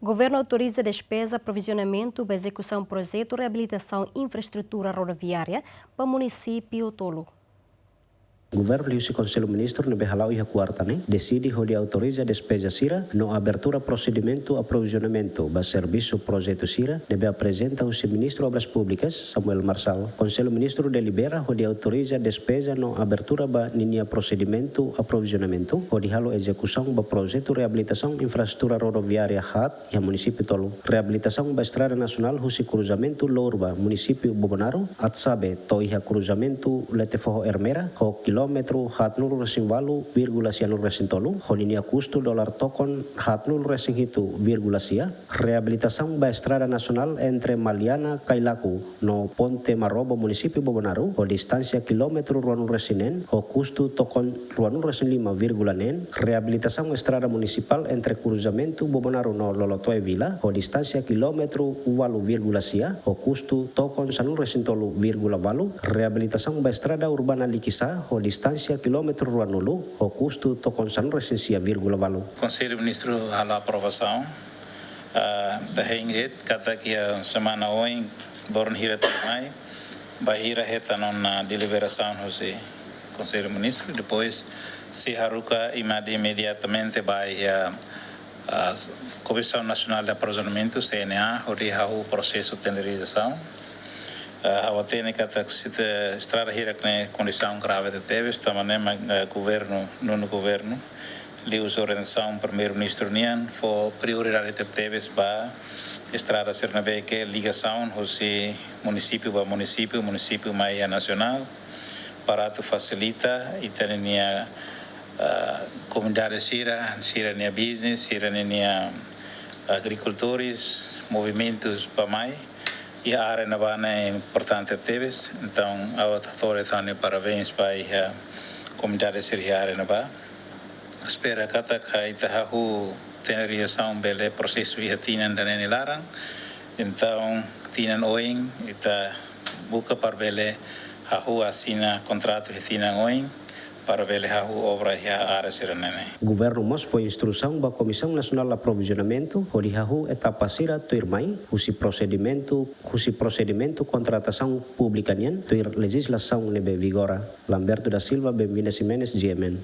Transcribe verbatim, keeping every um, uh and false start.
Governu autoriza despeza provizionamentu ba ezekusaun projetu reabilitasaun infraestrutura rodoviária ba munisípiu tolu. Governu liuhusi Konsellu Ministru ne'ebé hala'o iha kuarta ne'e deside hodi autoriza despeza sira no abertura prosedimentu aprovizionamentu ba servisu projetu sira ne'ebé aprezenta husi Ministru Obras Públikas, Samuel Marçal. Konsellu Ministru delibera hodi autoriza despeza no abertura ba ninia prosedimentu aprovizionamentu hodi halo ezekusaun ba projetu reabilitasaun infraestrutura rodoviária haat iha munisípiu tolu. Reabilitasaun ba estrada nasionál husi kruzamentu Lourba, munisípiu Bobonaro, Atsabe, to'o iha kruzamentu Letefoho Ermera, ho kilómetru haatnulu resin ualu vírgula sianulu resin tolu, ho ninia kustu dolar tokon haatnulu resin hitu vírgula sia. Reabilitasaun ba estrada nasionál entre Maliana, Cailaco, no Ponte Marobo, munisípiu Bobonaro, ho distánsia kilómetru ruanulu resin neen, ho kustu tokon ruanulu resin lima vírgula neen. Reabilitasaun estrada munisipál entre kruzamentu Bobonaro no Lolotoe Vila, ho distánsia kilómetru ualu vírgula sia, ho kustu tokon sanulu resin tolu vírgula ualu. Reabilitasaun ba estrada urbana Likisá, ho distánsia kilómetru ruanulu, ho kustu tokon sanulu resin sia vírgula ualu. Konsellu Ministru halo aprovasaun, ah, ita hein de'it katak iha semana oin, loron hira tuirmai, bainhira hetan ona deliberasaun husi Konsellu Ministru, depois sei haruka ema ida imediatamente ba iha, ah, Komisaun Nasionál de Aprovizionamentu, C N A, hodi hahú prosesu tenderizasaun. Ah, ha'u hatene katak sita estrada hirak ne'e kondisaun grave tebes, tanba ne'e mak, ah, governu, nonu governu, liuhusi orientasaun Primeiru-Ministru nian, fó prioridade tebetebes ba estrada sira ne'ebé ke ligasaun husi munisípiu ba munisípiu, munisípiu mai iha nasionál, para atu fasilita ita-nia, ah, komunidade sira, sira-nia business, sira-nia agrikultores, movimentus ba mai iha área ne'ebá ne'e importante tebes. Entaun, ha'u hato'o tan parabéns ba iha komunidade sira iha área ne'ebá. Espera katak ita hahú tenderizasaun bele prosesu iha tinan ida-ne'e nia laran. Entaun, tinan oin ita buka para bele hahú asina kontratu iha tinan oin para bele hahú obra iha área sira-ne'e. Governu mós fó instrusaun ba Komisaun Nasionál Aprovizionamentu hodi hahú etapa sira tuirmai husi prosedimentu, husi prosedimentu kontratasaun públika nian tuir lejizlasaun ne'ebé vigora. Lamberto da Silva, Benvinda Ximenes, G M N.